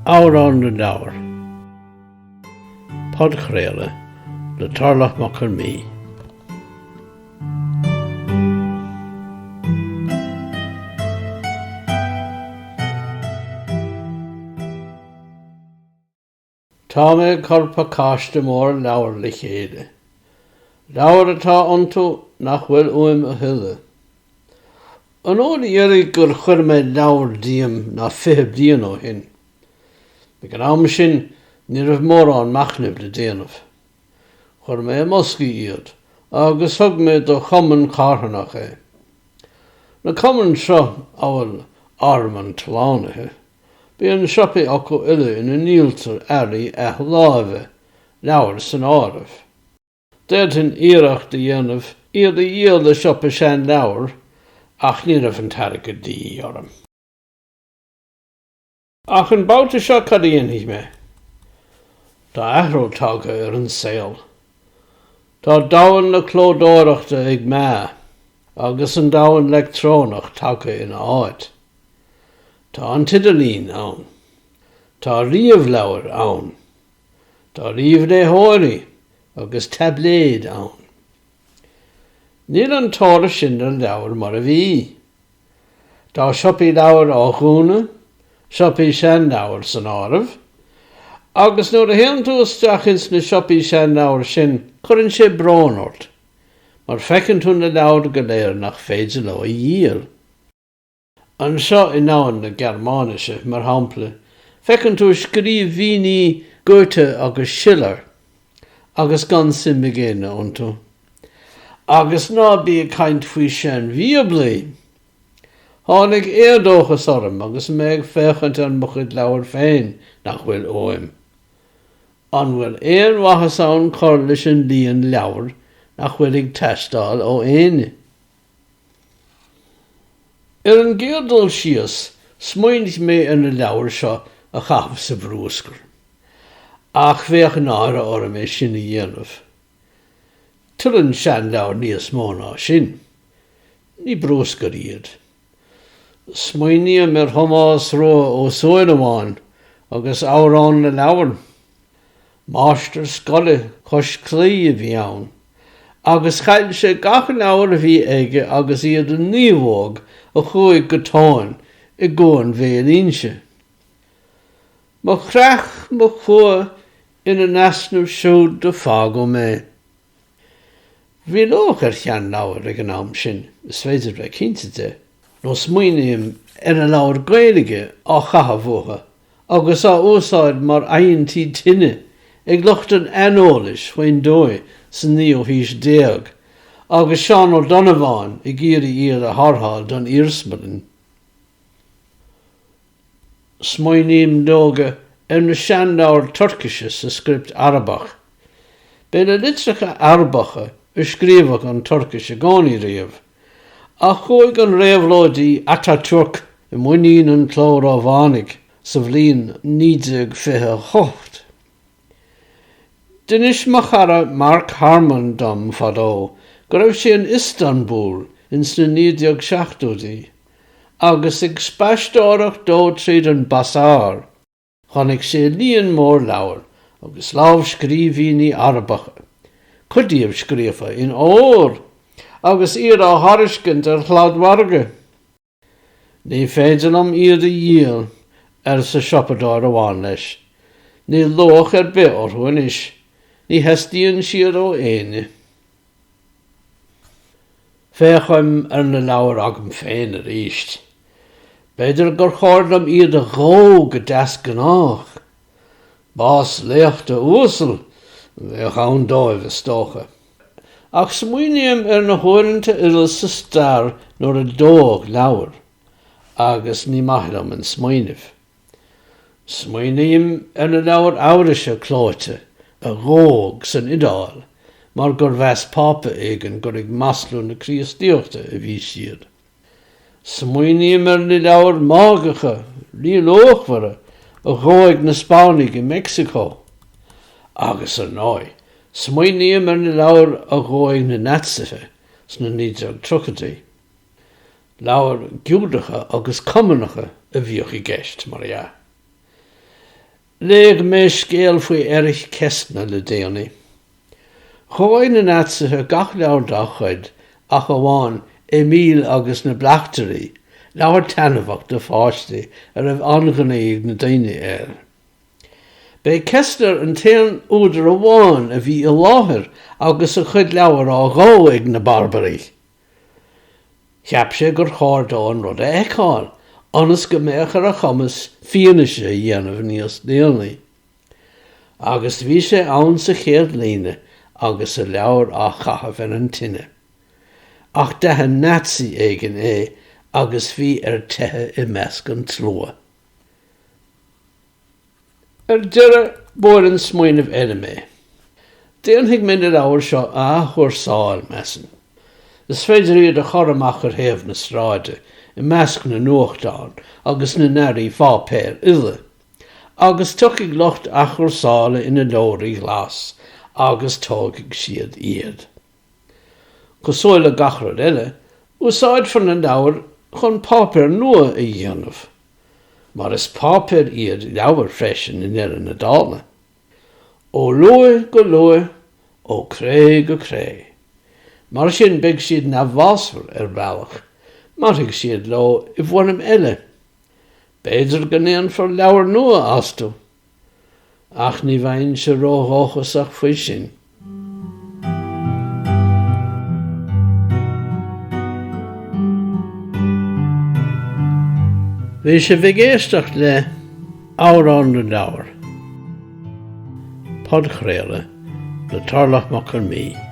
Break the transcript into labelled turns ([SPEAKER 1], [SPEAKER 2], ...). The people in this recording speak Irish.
[SPEAKER 1] Amhrán na Leabhar, Podchraoladh le Tarlach Mac Con Midhe. Tá mé ag cur pacáiste mór leabhar le chéile. Leabhair atá iontu nach bhfuil uaim a thuilleadh. An uair dheiridh gur chuir mé leabhar díom ná 20 bliain ó shin. Ag an am sin ní raibh mórán machnaimh le déanamh. Chuir mé i mboscaí iad agus thug mé do chumann carthanach é. Na cumainn seo, amhail Arm an tSlánaithe, Bíonn siopaí acu uile ina ndíoltar earraí athláimhe, leabhair san áireamh. D'fhéadfainn iarracht a dhéanamh iad a dhíol i siopa seanleabhar ach ní raibh an t-airgead de dhíth orm. Ach an babhta seo cad a dhéanfaidh mé? Tá athrú tagtha ar an saol. Tá domhan na clódóireachta ag meath agus an domhan leictreonach tagtha ina áit. Tá an t-idirlíon ann. Tá ríomhleabhair ann. Tá ríomhléitheoirí agus taibléid ann. Níl an tóir sin ar leabhair mar a bhí. Tá siopaí leabhar á dhúnadh, siopaí seanleabhar san áireamh, agus nuair a théann tú isteach ins na siopaí seanleabhar sin cuireann sé brón ort, mar feiceann tú na leabhair go léir nach féidir leo a dhíol. Anseo i ndomhan na Gearmáinise, mar shampla, feiceann tú scríbhinní Goethe agus Schiller agus gan suim ag éinne iontu. Agus ná bí ag caint faoi sean-Bhíoblaí! Tháinig éadóchas orm agus mé ag féachaint ar mo chuid leabhar féin nach bhfuil uaim. An bhfuil aon mhaitheas ann cur leis an líon leabhar nach bhfuil ag teastáil ó éinne? Ar an gcéad dul síos, smaoinigh mé ar na leabhair seo a chaitheamh sa bhrúscar. Ach bheadh náire orm é sin a dhéanamh. Tuilleann seanleabhair níos mó ná sin. Ní brúscar iad. Smaoiním ar Thomás Rua Ó Súilleabháin agus Amhrán na Leabhar. Máistir scoile cois claí a bhí ann, agus chaill sé gach leabhar a bhí aige agus iad i naomhóg a chuaigh go tóin i gCuan Bhéal Inse. Mo chreach, mo chumha ina n-easnamh siúd do fágadh mé. Bhí luach ar sheanleabhair ag an am sin, is féidir bheith cinnte de, nó smaoiním ar na leabhair Gaeilge á chaitheamh uathu agus á úsáid mar adhaintí tine ag lucht an aineolais faoin dtuaith sa naoú haois déag agus Seán Ó Donnabháin ag iarraidh iad a tharrtháil don iarsmalann. Smaoiním leoga ar na seanleabhair Tuircise sa script Arabach. B'é na litreacha Arabacha a scríobhadh an Tuircis i gcónaí riamh, ach chuaigh an réabhlóidí Atatürk i muinín an chló Rómhánaigh sa bhliain 1928. D'inis mo chara Mark Harmon dom fadó go raibh sé in Iostanbúl ins na 1970idí agus ag spaisteoireacht dó tríd an Bazaar, chonaic sé líon mór leabhar agus lámhscríbhinní Arabacha, cuid díobh scríofa in ór, agus iad á thairiscint ar shladmhargadh. Ní féidir liom iad a dhíol, arsa siopadóir amháin leis. Níl luach ar bith orthu anois, ní theastaíonn siad ó éinne. Féachaim ar na leabhair agam féin arís. B'fhéidir gur chóir dom iad a dhó go deasghnách. Bás laochta uasal a bheadh ann dóibh, is dócha. Ach smaoiním ar na huaireanta uile sa stair nuair a dódh leabhair, agus ní maith liom an smaoineamh. Smaoiním ar na leabhair Eabhraise clóite a dhódh san Iodáil mar gur mheas Pápa éigin gur ag maslú na Críostaíochta a bhí siad. Smaoiním ar na leabhair Mhágacha ríluachmhara a dhóigh na Spáinnigh i Meicsiceo. Agus, ar ndóigh, smaoiním ar na leabhair a dhóigh na Naitsithe sna 1930idí. Leabhair Giúdacha agus Cumannacha a bhíodh i gceist, mar dhea. Léigh mé scéal faoi Erich Kästner le déanaí. Dhóigh na Naitsithe gach leabhar dá chuid ach amháin Emil agus na Bleachtairí, leabhar taitneamhach do pháistí a raibh an-ghnaoi ag na daoine air. B'é Kästner an t-aon údar amháin a bhí i láthair agus a chuid leabhar á dhó ag na barbaraigh. Cheap sé gur chóir dó an rud a fheiceáil ionas go mbeadh ar a chumas fianaise a dhéanamh níos déanaí. Agus bhí sé ann sa chéad líne agus a leabhar á chaitheamh ar an tine. Ach d'aithin Nazi éigin é agus bhí air teitheadh i measc an tslua. Ar deireadh, buaileann smaoineamh eile mé. Déanfaidh mé na leabhair seo a athchúrsáil, measaim. Is féidir iad a chur amach ar thaobh na sráide, i measc na nuachtán agus na n-earraí pháipéir uile, agus tiocfaidh lucht athchúrsála ina leoraí glas agus tógfaidh siad iad. Cosúil le gach rud eile, úsáidfear na leabhair chun páipéar nua a dhéanamh. Mar is páipéar iad leabhair freisin i ndeireadh na dála. Ó luaith go luaith, ó cré go cré. Mar sin beidh siad neamhbhásmhar ar bhealach, mairfidh siad leo i bhfoirm eile. B'fhéidir go ndéanfar leabhair nua astu. Ach ní bheinnse ródhóchasach faoi sin. Bhí sibh ag éisteacht le Amhrán na Leabhar, podchraoladh le Tarlach Mac Con Midhe.